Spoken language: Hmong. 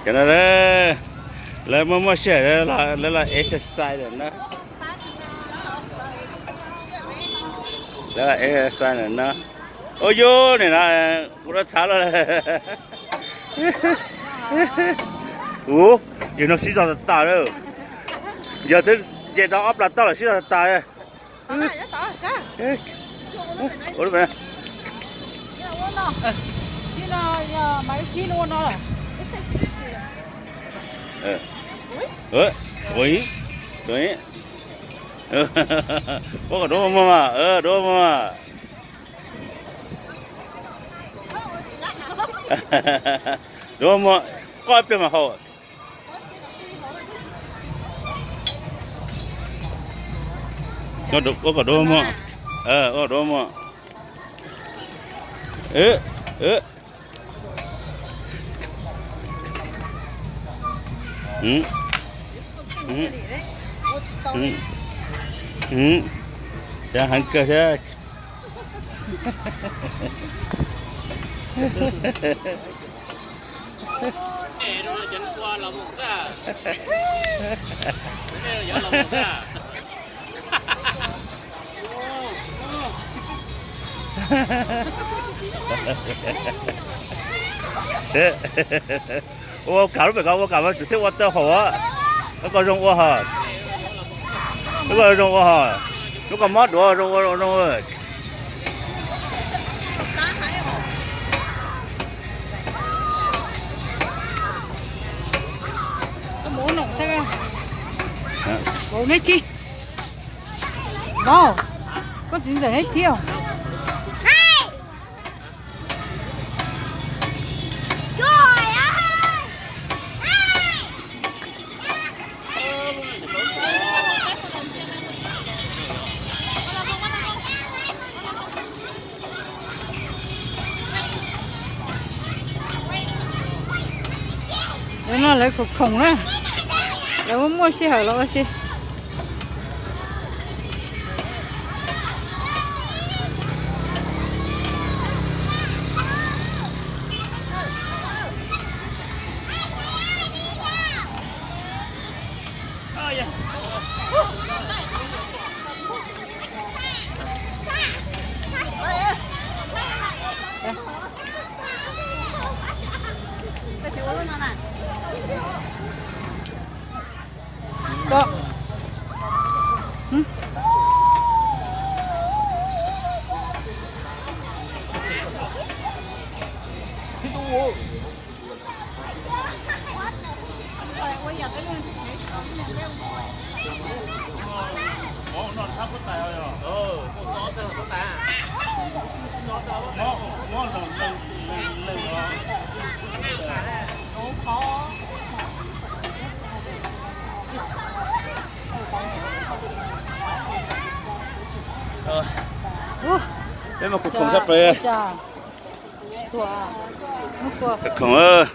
Cov no lawv muaj muaj sij hawm lawv los exercise lawm na. Lawv los exercise lawm na. Ua yus nim no kuv rau txhav los. Ua yus no sib zog tas tas lawm. Yog twb nce tau ob plas toj los sib zog tas tas lawm. Ua kom duab muag mas, duab muag. Duab muag, koj ib pliag mas haus. Ua kom duab muag, ua kom duab muag. Cov heev kawg thiab. Ua kam lub pem ko ua kam mas tsum thiaj ua tau haum. Lub ko zoo ua hos, lub ko zoo ua hos, lub ko mob duav zoo ua zoo. Vauv, koj txiv ntxawm neb thiab. Lawv no lawv khoom khoom na, lawv muaj muaj sij hawm los ua si. Peb mas khoom khoom sab plaws. Khoom,